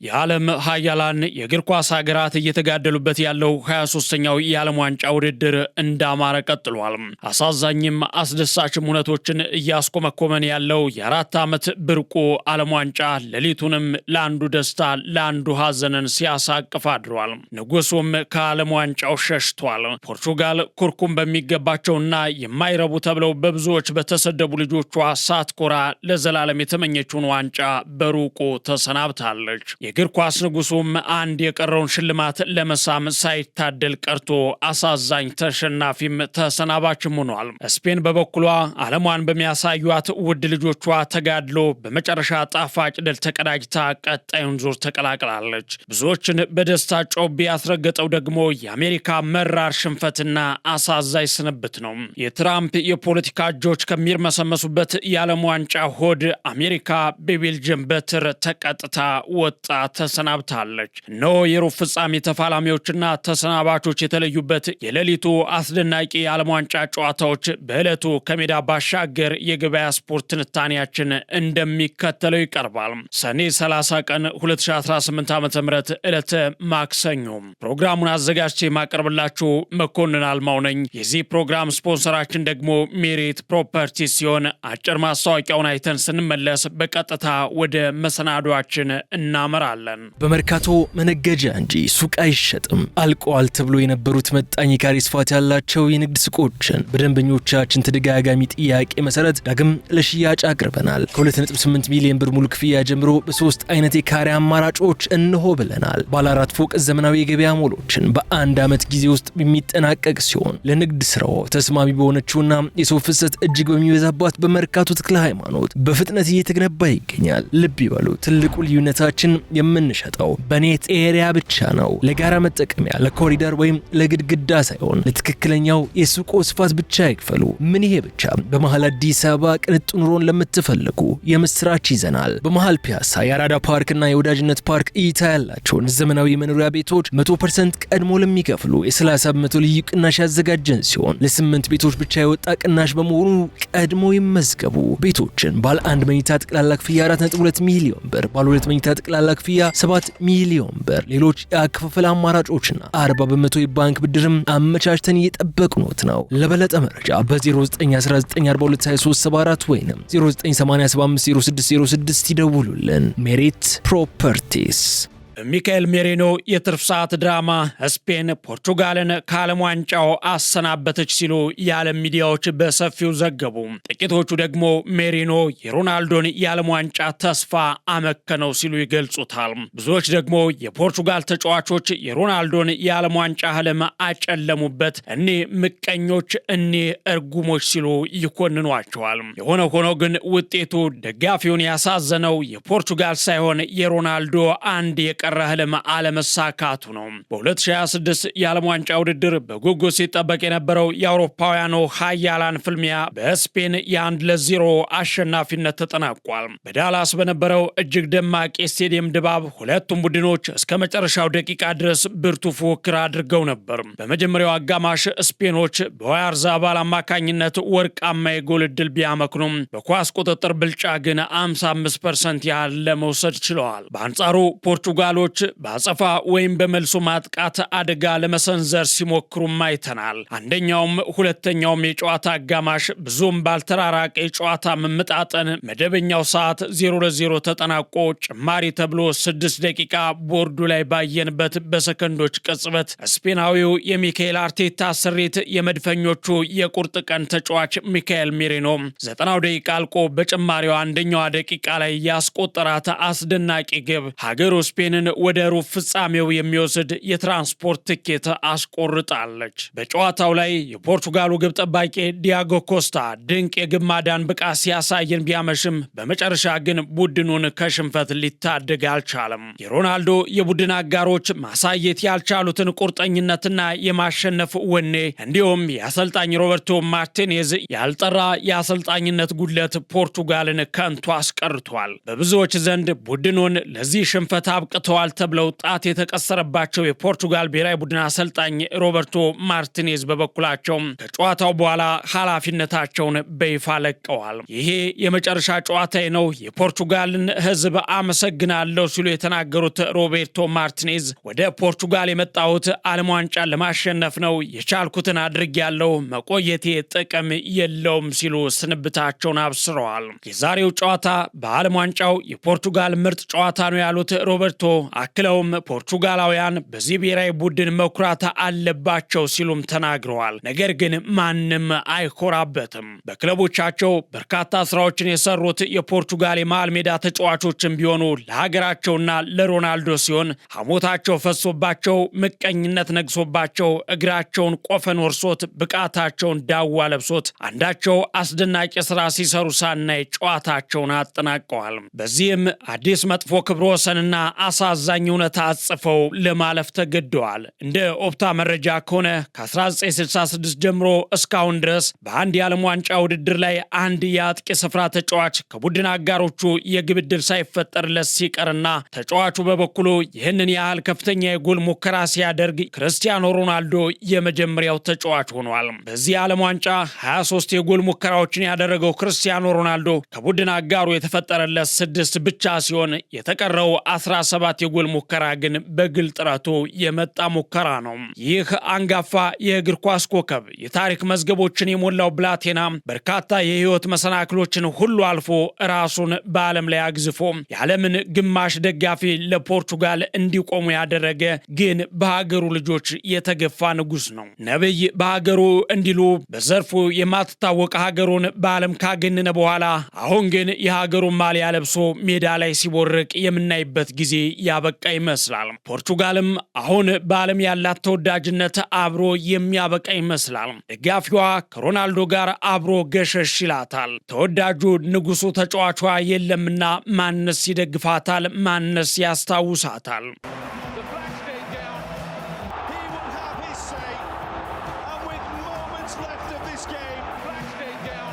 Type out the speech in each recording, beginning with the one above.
የዓለም ሀያላን የእግር ኳስ ሀገራት እየተጋደሉበት ያለው 23ኛው የዓለም ዋንጫ ውድድር እንዳማረ ቀጥሏል። አሳዛኝም አስደሳችም እውነቶችን እያስኮመኮመን ያለው የ4 ዓመት ብርቁ ዓለም ዋንጫ ሌሊቱንም ለአንዱ ደስታ ለአንዱ ሐዘንን ሲያሳቅፍ አድሯል። ንጉሱም ከዓለም ዋንጫው ሸሽቷል። ፖርቹጋል ኩርኩም በሚገባቸውና የማይረቡ ተብለው በብዙዎች በተሰደቡ ልጆቿ ሳትኮራ ለዘላለም የተመኘችውን ዋንጫ በሩቁ ተሰናብታለች። የእግር ኳስ ንጉሱም አንድ የቀረውን ሽልማት ለመሳም ሳይታደል ቀርቶ አሳዛኝ ተሸናፊም ተሰናባችም ሆኗል። ስፔን በበኩሏ ዓለሟን በሚያሳዩት ውድ ልጆቿ ተጋድሎ በመጨረሻ ጣፋጭ ድል ተቀዳጅታ ቀጣዩን ዙር ተቀላቅላለች። ብዙዎችን በደስታ ጮቤ ያስረገጠው ደግሞ የአሜሪካ መራር ሽንፈትና አሳዛኝ ስንብት ነው። የትራምፕ የፖለቲካ እጆች ከሚርመሰመሱበት የዓለም ዋንጫ ሆድ አሜሪካ በቤልጅየም በትር ተቀጥታ ወጣ ተሰናብታለች። እነሆ የሩብ ፍጻሜ ተፋላሚዎችና ተሰናባቾች የተለዩበት የሌሊቱ አስደናቂ የዓለም ዋንጫ ጨዋታዎች በዕለቱ ከሜዳ ባሻገር የገበያ ስፖርት ትንታኔያችን እንደሚከተለው ይቀርባል። ሰኔ 30 ቀን 2018 ዓ.ም፣ ዕለተ ማክሰኞ። ፕሮግራሙን አዘጋጅቼ የማቀርብላችሁ መኮንን አልማው ነኝ። የዚህ ፕሮግራም ስፖንሰራችን ደግሞ ሜሪት ፕሮፐርቲ ሲሆን አጭር ማስታወቂያውን አይተን ስንመለስ በቀጥታ ወደ መሰናዷችን እናመራለን። በመርካቶ መነገጃ እንጂ ሱቅ አይሸጥም። አልቀዋል ተብሎ የነበሩት መጣኝ የካሬ ስፋት ያላቸው የንግድ ሱቆችን በደንበኞቻችን ተደጋጋሚ ጥያቄ መሰረት ዳግም ለሽያጭ አቅርበናል። ከ2.8 ሚሊዮን ብር ሙሉ ክፍያ ጀምሮ በሶስት አይነት የካሬ አማራጮች እንሆ ብለናል። ባለ አራት ፎቅ ዘመናዊ የገበያ ሞሎችን በአንድ ዓመት ጊዜ ውስጥ የሚጠናቀቅ ሲሆን ለንግድ ስራው ተስማሚ በሆነችውና የሰው ፍሰት እጅግ በሚበዛባት በመርካቶ ተክለ ሃይማኖት በፍጥነት እየተገነባ ይገኛል። ልብ ይበሉ፣ ትልቁ ልዩነታችን የምንሸጠው በ net area ብቻ ነው። ለጋራ መጠቀሚያ፣ ለኮሪደር ወይም ለግድግዳ ሳይሆን ለትክክለኛው የሱቆ ስፋት ብቻ ይክፈሉ። ምን ይሄ ብቻ፣ በመሃል አዲስ አበባ ቅንጡ ኑሮን ለምትፈልጉ የምስራች ይዘናል። በመሃል ፒያሳ የአራዳ ፓርክና የወዳጅነት ፓርክ እይታ ያላቸውን ዘመናዊ የመኖሪያ ቤቶች 100% ቀድሞ ለሚከፍሉ የ30% ልዩ ቅናሽ ያዘጋጀን ሲሆን ለስምንት ቤቶች ብቻ የወጣ ቅናሽ በመሆኑ ቀድሞ ይመዝገቡ። ቤቶችን ባለ አንድ መኝታ ጠቅላላ ክፍያ 4.2 ሚሊዮን ብር፣ ባለ ሁለት መኝታ ጠቅላላ ክፍያ 7 ሚሊዮን ብር፣ ሌሎች የአከፋፈል አማራጮችና 40% የባንክ ብድርም አመቻችተን እየጠበቅኖት ነው። ለበለጠ መረጃ በ0919422374 ወይም 0987500606 ይደውሉልን። ሜሪት ፕሮፐርቲስ። በሚካኤል ሜሪኖ የትርፍ ሰዓት ድራማ ስፔን ፖርቹጋልን ከዓለም ዋንጫው አሰናበተች ሲሉ የዓለም ሚዲያዎች በሰፊው ዘገቡ። ጥቂቶቹ ደግሞ ሜሪኖ የሮናልዶን የዓለም ዋንጫ ተስፋ አመከነው ሲሉ ይገልጹታል። ብዙዎች ደግሞ የፖርቹጋል ተጫዋቾች የሮናልዶን የዓለም ዋንጫ ህልም አጨለሙበት፣ እኒህ ምቀኞች፣ እኒህ እርጉሞች ሲሉ ይኮንኗቸዋል። የሆነ ሆኖ ግን ውጤቱ ደጋፊውን ያሳዘነው የፖርቹጋል ሳይሆን የሮናልዶ አንድ የቀረ ህልም አለመሳካቱ ነው። በ2026 የዓለም ዋንጫ ውድድር በጉጉት ሲጠበቅ የነበረው የአውሮፓውያኑ ሀያላን ፍልሚያ በስፔን የ1-0 አሸናፊነት ተጠናቋል። በዳላስ በነበረው እጅግ ደማቅ የስቴዲየም ድባብ ሁለቱም ቡድኖች እስከ መጨረሻው ደቂቃ ድረስ ብርቱ ፉክክር አድርገው ነበር። በመጀመሪያው አጋማሽ ስፔኖች በኦያርዛባል አማካኝነት ወርቃማ የጎል ዕድል ቢያመክኑም በኳስ ቁጥጥር ብልጫ ግን 55% ያህል ለመውሰድ ችለዋል። በአንጻሩ ፖርቹጋሎች በአጸፋ ወይም በመልሶ ማጥቃት አደጋ ለመሰንዘር ሲሞክሩም አይተናል። አንደኛውም ሁለተኛውም የጨዋታ አጋማሽ ብዙም ባልተራራቀ የጨዋታ መመጣጠን መደበኛው ሰዓት 0-0 ተጠናቆ ጭማሪ ተብሎ 6 ደቂቃ ቦርዱ ላይ ባየንበት በሰከንዶች ቅጽበት ስፔናዊው የሚካኤል አርቴታ ስሪት የመድፈኞቹ የቁርጥ ቀን ተጫዋች ሚካኤል ሜሪኖ 90ው ደቂቃ አልቆ በጭማሪው አንደኛዋ ደቂቃ ላይ ያስቆጠራት አስደናቂ ግብ ሀገሩ ስፔንን ወደ ሩብ ፍጻሜው የሚወስድ የትራንስፖርት ትኬት አስቆርጣለች። በጨዋታው ላይ የፖርቱጋሉ ግብ ጠባቂ ዲያጎ ኮስታ ድንቅ የግብ ማዳን ብቃት ሲያሳየን ቢያመሽም በመጨረሻ ግን ቡድኑን ከሽንፈት ሊታደግ አልቻለም። የሮናልዶ የቡድን አጋሮች ማሳየት ያልቻሉትን ቁርጠኝነትና የማሸነፍ ወኔ እንዲሁም የአሰልጣኝ ሮበርቶ ማርቲኔዝ ያልጠራ የአሰልጣኝነት ጉድለት ፖርቱጋልን ከንቱ አስቀርቷል። በብዙዎች ዘንድ ቡድኑን ለዚህ ሽንፈት አብቅተዋል። አጥፍተዋል ተብለው ጣት የተቀሰረባቸው የፖርቱጋል ብሔራዊ ቡድን አሰልጣኝ ሮበርቶ ማርቲኔዝ በበኩላቸው ከጨዋታው በኋላ ኃላፊነታቸውን በይፋ ለቀዋል። "ይሄ የመጨረሻ ጨዋታዬ ነው፣ የፖርቱጋልን ሕዝብ አመሰግናለሁ" ሲሉ የተናገሩት ሮቤርቶ ማርቲኔዝ "ወደ ፖርቱጋል የመጣሁት ዓለም ዋንጫን ለማሸነፍ ነው፣ የቻልኩትን አድርጌያለሁ፣ መቆየቴ ጥቅም የለውም" ሲሉ ስንብታቸውን አብስረዋል። የዛሬው ጨዋታ በዓለም ዋንጫው የፖርቱጋል ምርጥ ጨዋታ ነው ያሉት ሮበርቶ አክለውም ፖርቱጋላውያን በዚህ ብሔራዊ ቡድን መኩራት አለባቸው ሲሉም ተናግረዋል። ነገር ግን ማንም አይኮራበትም። በክለቦቻቸው በርካታ ስራዎችን የሰሩት የፖርቱጋል የመሃል ሜዳ ተጫዋቾችም ቢሆኑ ለሀገራቸውና ለሮናልዶ ሲሆን ሐሞታቸው ፈሶባቸው፣ ምቀኝነት ነግሶባቸው፣ እግራቸውን ቆፈን ወርሶት፣ ብቃታቸውን ዳዋ ለብሶት አንዳቸው አስደናቂ ስራ ሲሰሩ ሳናይ ጨዋታቸውን አጠናቀዋል። በዚህም አዲስ መጥፎ ክብረ ወሰንና አሳዛኝ እውነታ አጽፈው ለማለፍ ተገደዋል። እንደ ኦፕታ መረጃ ከሆነ ከ1966 ጀምሮ እስካሁን ድረስ በአንድ የዓለም ዋንጫ ውድድር ላይ አንድ የአጥቂ ስፍራ ተጫዋች ከቡድን አጋሮቹ የግብ ዕድል ሳይፈጠርለት ሲቀርና ተጫዋቹ በበኩሉ ይህንን ያህል ከፍተኛ የጎል ሙከራ ሲያደርግ ክርስቲያኖ ሮናልዶ የመጀመሪያው ተጫዋች ሆኗል። በዚህ የዓለም ዋንጫ 23 የጎል ሙከራዎችን ያደረገው ክርስቲያኖ ሮናልዶ ከቡድን አጋሩ የተፈጠረለት 6 ብቻ ሲሆን የተቀረው 17 የጎል ሙከራ ግን በግል ጥረቱ የመጣ ሙከራ ነው። ይህ አንጋፋ የእግር ኳስ ኮከብ፣ የታሪክ መዝገቦችን የሞላው ብላቴና በርካታ የህይወት መሰናክሎችን ሁሉ አልፎ ራሱን በዓለም ላይ አግዝፎ የዓለምን ግማሽ ደጋፊ ለፖርቱጋል እንዲቆሙ ያደረገ ግን በሀገሩ ልጆች የተገፋ ንጉስ ነው። ነብይ በሀገሩ እንዲሉ በዘርፉ የማትታወቅ ሀገሩን በዓለም ካገነነ በኋላ አሁን ግን የሀገሩን ማሊያ ለብሶ ሜዳ ላይ ሲቦርቅ የምናይበት ጊዜ ያበቃ ይመስላል። ፖርቱጋልም አሁን በዓለም ያላት ተወዳጅነት አብሮ የሚያበቃ ይመስላል። ደጋፊዋ ከሮናልዶ ጋር አብሮ ገሸሽ ይላታል። ተወዳጁ ንጉሱ ተጫዋቿ የለምና ማንስ ይደግፋታል? ማንስ ያስታውሳታል? The flag stayed down. He will have his say. And with moments left of this game, flag stayed down.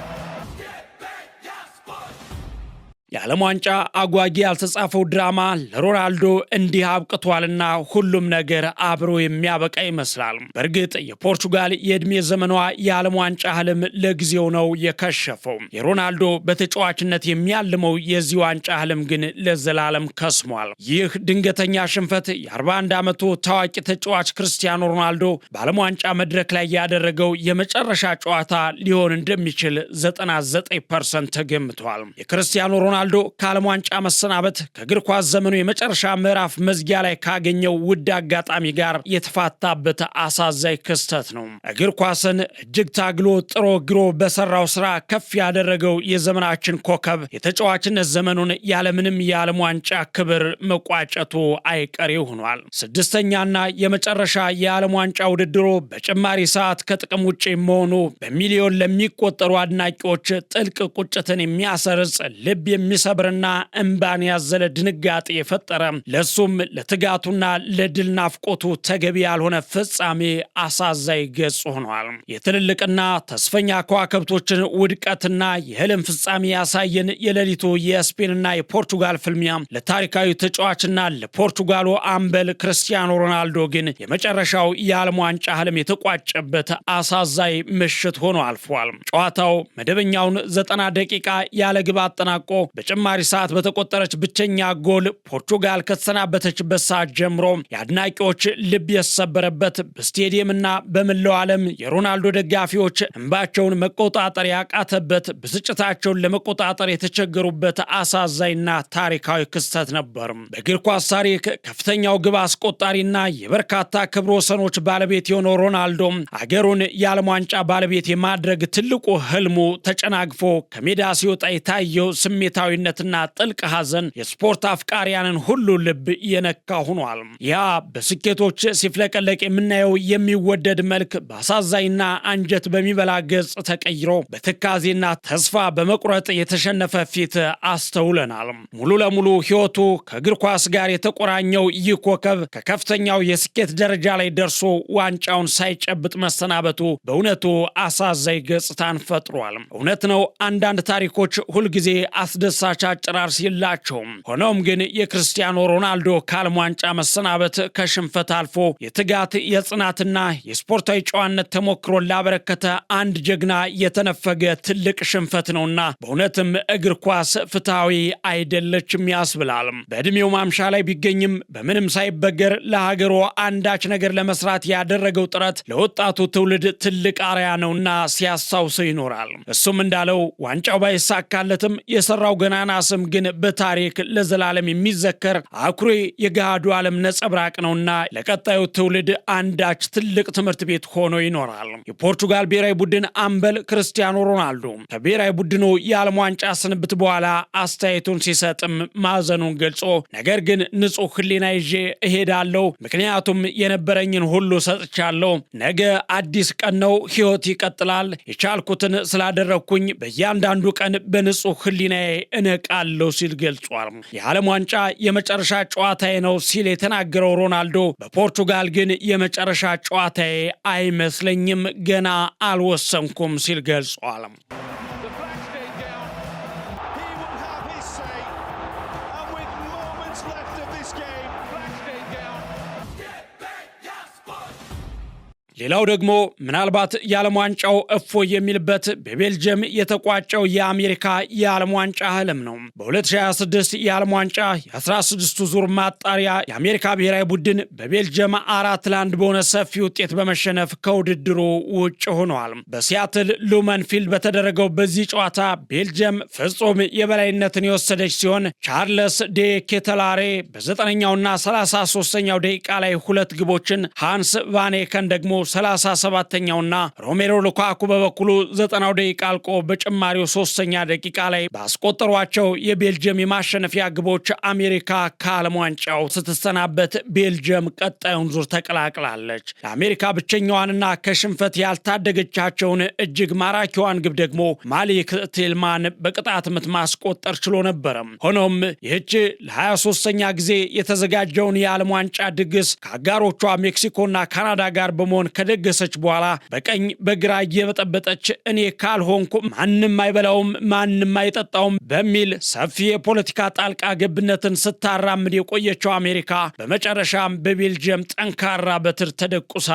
የዓለም ዋንጫ አጓጊ ያልተጻፈው ድራማ ለሮናልዶ እንዲህ አብቅቷልና ሁሉም ነገር አብሮ የሚያበቃ ይመስላል። በእርግጥ የፖርቹጋል የዕድሜ ዘመኗ የዓለም ዋንጫ ህልም ለጊዜው ነው የከሸፈው። የሮናልዶ በተጫዋችነት የሚያልመው የዚህ ዋንጫ ህልም ግን ለዘላለም ከስሟል። ይህ ድንገተኛ ሽንፈት የ41 ዓመቱ ታዋቂ ተጫዋች ክርስቲያኖ ሮናልዶ በዓለም ዋንጫ መድረክ ላይ ያደረገው የመጨረሻ ጨዋታ ሊሆን እንደሚችል 99% ተገምቷል። የክርስቲያኖ ሮናልዶ ከዓለም ዋንጫ መሰናበት ከእግር ኳስ ዘመኑ የመጨረሻ ምዕራፍ መዝጊያ ላይ ካገኘው ውድ አጋጣሚ ጋር የተፋታበት አሳዛኝ ክስተት ነው። እግር ኳስን እጅግ ታግሎ ጥሮ ግሮ በሰራው ስራ ከፍ ያደረገው የዘመናችን ኮከብ የተጫዋችነት ዘመኑን ያለምንም የዓለም ዋንጫ ክብር መቋጨቱ አይቀሬ ሆኗል። ስድስተኛና የመጨረሻ የዓለም ዋንጫ ውድድሩ በጭማሪ ሰዓት ከጥቅም ውጭ መሆኑ በሚሊዮን ለሚቆጠሩ አድናቂዎች ጥልቅ ቁጭትን የሚያሰርጽ፣ ልብ የሚሰብርና እንባን ያዘለ ድንጋጤ የፈጠረ፣ ለሱም ለትጋቱና ለድል ናፍቆቱ ተገቢ ያልሆነ ፍጻሜ አሳዛኝ ገጽ ሆኗል። የትልልቅና ተስፈኛ ከዋክብቶችን ውድቀትና የህልም ፍጻሜ ያሳየን የሌሊቱ የስፔንና የፖርቱጋል ፍልሚያ ለታሪካዊ ተጫዋችና ለፖርቱጋሉ አምበል ክርስቲያኖ ሮናልዶ ግን የመጨረሻው የዓለም ዋንጫ ህልም የተቋጨበት አሳዛኝ ምሽት ሆኖ አልፏል። ጨዋታው መደበኛውን 90 ደቂቃ ያለ ግብ አጠናቆ በጭማሪ ሰዓት በተቆጠረች ብቸኛ ጎል ፖርቱጋል ከተሰናበተችበት ሰዓት ጀምሮ የአድናቂዎች ልብ የተሰበረበት፣ በስቴዲየምና በመላው ዓለም የሮናልዶ ደጋፊዎች እንባቸውን መቆጣጠር ያቃተበት፣ ብስጭታቸውን ለመቆጣጠር የተቸገሩበት አሳዛኝና ታሪካዊ ክስተት ነበር። በእግር ኳስ ታሪክ ከፍተኛው ግብ አስቆጣሪና የበርካታ ክብረ ወሰኖች ባለቤት የሆነው ሮናልዶ አገሩን የዓለም ዋንጫ ባለቤት የማድረግ ትልቁ ህልሙ ተጨናግፎ ከሜዳ ሲወጣ የታየው ስሜታዊነትና ጥልቅ ሐዘን የስፖርት አፍቃሪያንን ሁሉ ልብ የነካ ሆኗል። ያ በስኬቶች ሲፍለቀለቅ የምናየው የሚወደድ መልክ በአሳዛኝና አንጀት በሚበላ ገጽ ተቀይሮ በትካዜና ተስፋ በመቁረጥ የተሸነፈ ፊት አስተውለናል። ሙሉ ለሙሉ ሕይወቱ ከእግር ኳስ ጋር የተቆራኘው ይህ ኮከብ ከከፍተኛው የስኬት ደረጃ ላይ ደርሶ ዋንጫውን ሳይጨብጥ መሰናበቱ በእውነቱ አሳዛኝ ገጽታን ፈጥሯል። እውነት ነው፣ አንዳንድ ታሪኮች ሁልጊዜ አስደሳች አስደሳች አጨራረስ የላቸውም። ሆኖም ግን የክርስቲያኖ ሮናልዶ ከዓለም ዋንጫ መሰናበት ከሽንፈት አልፎ የትጋት፣ የጽናትና የስፖርታዊ ጨዋነት ተሞክሮን ላበረከተ አንድ ጀግና የተነፈገ ትልቅ ሽንፈት ነውና በእውነትም እግር ኳስ ፍትሐዊ አይደለችም ያስብላል። በዕድሜው ማምሻ ላይ ቢገኝም በምንም ሳይበገር ለሀገሩ አንዳች ነገር ለመስራት ያደረገው ጥረት ለወጣቱ ትውልድ ትልቅ አርአያ ነውና ሲያስታውሰው ይኖራል። እሱም እንዳለው ዋንጫው ባይሳካለትም የሰራው ገናና ስም ግን በታሪክ ለዘላለም የሚዘከር አኩሪ የገሃዱ ዓለም ነጸብራቅ ነውና ለቀጣዩ ትውልድ አንዳች ትልቅ ትምህርት ቤት ሆኖ ይኖራል። የፖርቱጋል ብሔራዊ ቡድን አምበል ክርስቲያኖ ሮናልዶ ከብሔራዊ ቡድኑ የዓለም ዋንጫ ስንብት በኋላ አስተያየቱን ሲሰጥም ማዘኑን ገልጾ ነገር ግን ንጹሕ ሕሊና ይዤ እሄዳለሁ፣ ምክንያቱም የነበረኝን ሁሉ ሰጥቻለሁ። ነገ አዲስ ቀን ነው፣ ሕይወት ይቀጥላል። የቻልኩትን ስላደረግኩኝ በእያንዳንዱ ቀን በንጹሕ ሕሊናዬ እነቃለሁ ሲል ገልጿል። የዓለም ዋንጫ የመጨረሻ ጨዋታዬ ነው ሲል የተናገረው ሮናልዶ በፖርቱጋል ግን የመጨረሻ ጨዋታዬ አይመስለኝም፣ ገና አልወሰንኩም ሲል ገልጿል። The flag stayed down. He will have his say. And with moments left of this game, flag stayed down. ሌላው ደግሞ ምናልባት የዓለም ዋንጫው እፎይ የሚልበት በቤልጅየም የተቋጨው የአሜሪካ የዓለም ዋንጫ ህልም ነው። በ2026 የዓለም ዋንጫ የ16ቱ ዙር ማጣሪያ የአሜሪካ ብሔራዊ ቡድን በቤልጅየም 4-1 በሆነ ሰፊ ውጤት በመሸነፍ ከውድድሩ ውጭ ሆኗል። በሲያትል ሉመን ፊልድ በተደረገው በዚህ ጨዋታ ቤልጅየም ፍጹም የበላይነትን የወሰደች ሲሆን ቻርለስ ዴ ኬተላሬ በ9ኛውና 33ኛው ደቂቃ ላይ ሁለት ግቦችን፣ ሃንስ ቫኔከን ደግሞ 37ኛውና ሮሜሎ ሉካኩ በበኩሉ 90ው ደቂቃ አልቆ በጭማሪው ሶስተኛ ደቂቃ ላይ ባስቆጠሯቸው የቤልጅየም የማሸነፊያ ግቦች አሜሪካ ከዓለም ዋንጫው ስትሰናበት ቤልጅየም ቀጣዩን ዙር ተቀላቅላለች። ለአሜሪካ ብቸኛዋንና ከሽንፈት ያልታደገቻቸውን እጅግ ማራኪዋን ግብ ደግሞ ማሊክ ቴልማን በቅጣት ምት ማስቆጠር ችሎ ነበረ። ሆኖም ይህች ለ23ኛ ጊዜ የተዘጋጀውን የዓለም ዋንጫ ድግስ ከአጋሮቿ ሜክሲኮና ካናዳ ጋር በመሆን ከደገሰች በኋላ በቀኝ በግራ እየበጠበጠች እኔ ካልሆንኩ ማንም አይበላውም፣ ማንም አይጠጣውም በሚል ሰፊ የፖለቲካ ጣልቃ ገብነትን ስታራምድ የቆየችው አሜሪካ በመጨረሻም በቤልጅየም ጠንካራ በትር ተደቁሳ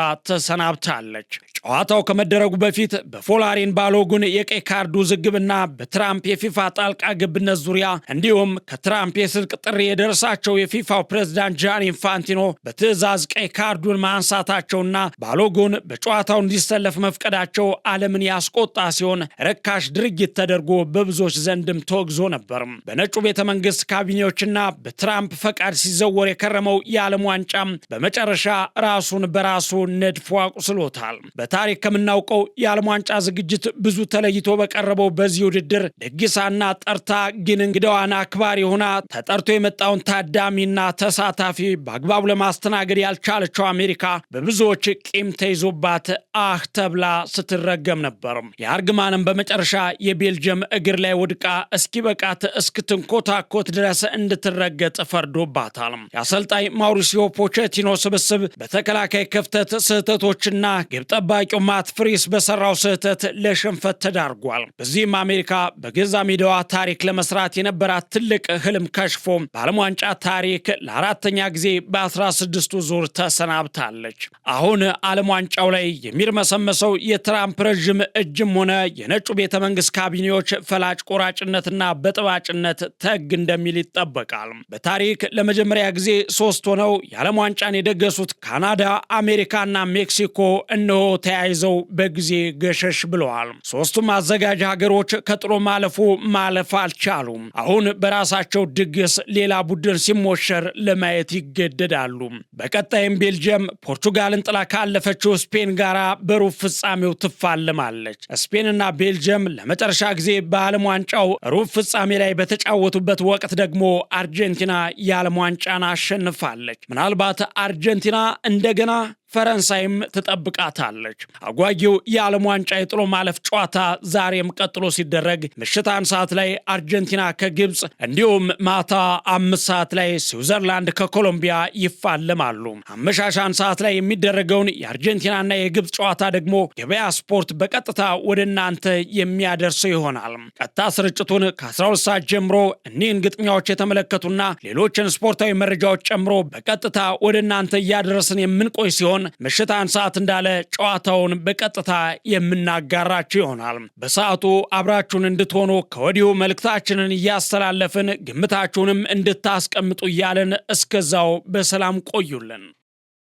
ተሰናብታለች። ጨዋታው ከመደረጉ በፊት በፎላሪን ባሎጉን የቀይ ካርድ ውዝግብና በትራምፕ የፊፋ ጣልቃ ገብነት ዙሪያ እንዲሁም ከትራምፕ የስልክ ጥሪ የደረሳቸው የፊፋው ፕሬዝዳንት ጃኒ ኢንፋንቲኖ በትዕዛዝ ቀይ ካርዱን ማንሳታቸውና ባሎጉን በጨዋታው እንዲሰለፍ መፍቀዳቸው ዓለምን ያስቆጣ ሲሆን ርካሽ ድርጊት ተደርጎ በብዙዎች ዘንድም ተወግዞ ነበር። በነጩ ቤተ መንግስት ካቢኔዎችና በትራምፕ ፈቃድ ሲዘወር የከረመው የዓለም ዋንጫም በመጨረሻ ራሱን በራሱ ነድፎ አቁስሎታል። በታሪክ ከምናውቀው የዓለም ዋንጫ ዝግጅት ብዙ ተለይቶ በቀረበው በዚህ ውድድር ደግሳና ጠርታ ግን እንግዳዋን አክባሪ ሆና ተጠርቶ የመጣውን ታዳሚና ተሳታፊ በአግባቡ ለማስተናገድ ያልቻለችው አሜሪካ በብዙዎች ቂም ተይዞባት አህ ተብላ ስትረገም ነበር። የአርግማንም በመጨረሻ የቤልጅየም እግር ላይ ወድቃ እስኪበቃት እስክትንኮታኮት ድረስ እንድትረገጥ ፈርዶባታል። የአሰልጣኝ ማውሪሲዮ ፖቼቲኖ ስብስብ በተከላካይ ክፍተት ስህተቶችና ግብ ጠባቂው ማት ፍሪስ በሰራው ስህተት ለሽንፈት ተዳርጓል። በዚህም አሜሪካ በገዛ ሜዳዋ ታሪክ ለመስራት የነበራት ትልቅ ህልም ከሽፎ በዓለም ዋንጫ ታሪክ ለአራተኛ ጊዜ በ16ቱ ዙር ተሰናብታለች። አሁን ዓለም ዋንጫው ላይ የሚርመሰመሰው የትራምፕ ረዥም እጅም ሆነ የነጩ ቤተ መንግስት ካቢኔዎች ፈላጭ ቆራጭነትና በጥባጭነት ተግ እንደሚል ይጠበቃል። በታሪክ ለመጀመሪያ ጊዜ ሶስት ሆነው የዓለም ዋንጫን የደገሱት ካናዳ፣ አሜሪካና ሜክሲኮ እነሆ ተያይዘው በጊዜ ገሸሽ ብለዋል። ሶስቱም አዘጋጅ ሀገሮች ከጥሎ ማለፉ ማለፍ አልቻሉም። አሁን በራሳቸው ድግስ ሌላ ቡድን ሲሞሸር ለማየት ይገደዳሉ። በቀጣይም ቤልጅየም ፖርቱጋልን ጥላ ካለፈችው ስፔን ጋር በሩብ ፍጻሜው ትፋለማለች። ስፔንና ቤልጅየም ለመጨረሻ ጊዜ በዓለም ዋንጫው ሩብ ፍጻሜ ላይ በተጫወቱበት ወቅት ደግሞ አርጀንቲና የዓለም ዋንጫን አሸንፋለች። ምናልባት አርጀንቲና እንደገና ፈረንሳይም ትጠብቃታለች። አጓጊው የዓለም ዋንጫ የጥሎ ማለፍ ጨዋታ ዛሬም ቀጥሎ ሲደረግ ምሽት 1 ሰዓት ላይ አርጀንቲና ከግብፅ እንዲሁም ማታ 5 ሰዓት ላይ ስዊዘርላንድ ከኮሎምቢያ ይፋለማሉ። አመሻሽ 1 ሰዓት ላይ የሚደረገውን የአርጀንቲናና የግብፅ ጨዋታ ደግሞ ገበያ ስፖርት በቀጥታ ወደ እናንተ የሚያደርሰው ይሆናል። ቀጥታ ስርጭቱን ከ12 ሰዓት ጀምሮ እኒህን ግጥሚያዎች የተመለከቱና ሌሎችን ስፖርታዊ መረጃዎች ጨምሮ በቀጥታ ወደ እናንተ እያደረስን የምንቆይ ሲሆን ምሽት 1 ሰዓት እንዳለ ጨዋታውን በቀጥታ የምናጋራችሁ ይሆናል። በሰዓቱ አብራችሁን እንድትሆኑ ከወዲሁ መልእክታችንን እያስተላለፍን ግምታችሁንም እንድታስቀምጡ እያልን እስከዛው በሰላም ቆዩልን።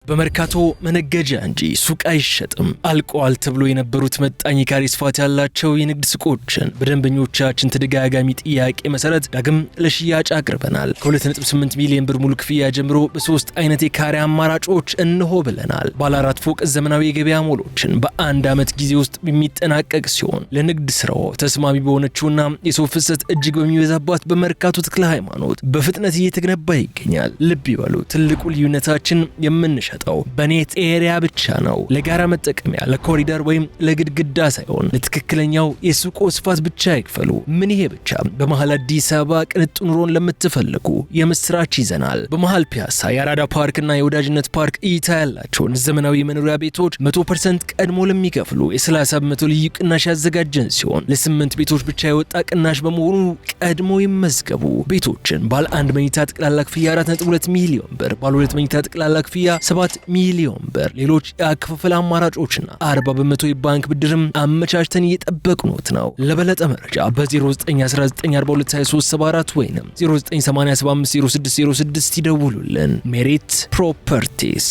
በመርካቶ መነገጃ እንጂ ሱቅ አይሸጥም። አልቀዋል ተብሎ የነበሩት መጣኝ የካሬ ስፋት ያላቸው የንግድ ሱቆችን በደንበኞቻችን ተደጋጋሚ ጥያቄ መሰረት ዳግም ለሽያጭ አቅርበናል። ከ2.8 ሚሊዮን ብር ሙሉ ክፍያ ጀምሮ በሶስት አይነት የካሬ አማራጮች እነሆ ብለናል። ባለ አራት ፎቅ ዘመናዊ የገበያ ሞሎችን በአንድ ዓመት ጊዜ ውስጥ የሚጠናቀቅ ሲሆን ለንግድ ስራው ተስማሚ በሆነችውና የሰው ፍሰት እጅግ በሚበዛባት በመርካቶ ተክለ ሃይማኖት በፍጥነት እየተገነባ ይገኛል። ልብ ይበሉ፣ ትልቁ ልዩነታችን የምንሸጠው በ net area ብቻ ነው። ለጋራ መጠቀሚያ፣ ለኮሪደር ወይም ለግድግዳ ሳይሆን ለትክክለኛው የሱቆ ስፋት ብቻ ይክፈሉ። ምን ይሄ ብቻ! በመሀል አዲስ አበባ ቅንጡ ኑሮን ለምትፈልጉ የምስራች ይዘናል። በመሀል ፒያሳ የአራዳ ፓርክና የወዳጅነት ፓርክ እይታ ያላቸውን ዘመናዊ መኖሪያ ቤቶች 100% ቀድሞ ለሚከፍሉ የ30% ልዩ ቅናሽ ያዘጋጀን ሲሆን ለስምንት ቤቶች ብቻ የወጣ ቅናሽ በመሆኑ ቀድሞ ይመዝገቡ። ቤቶችን ባለ አንድ መኝታ ጠቅላላ ክፍያ 4.2 ሚሊዮን ብር፣ ባለ ሁለት መኝታ ጠቅላላ ክፍያ 7 ሚሊዮን ብር፣ ሌሎች የአከፋፈል አማራጮችና 40% የባንክ ብድርም አመቻችተን እየጠበቅኖት ነው። ለበለጠ መረጃ በ0919422374 ወይም 0987500606 ይደውሉልን። ሜሪት ፕሮፐርቲስ።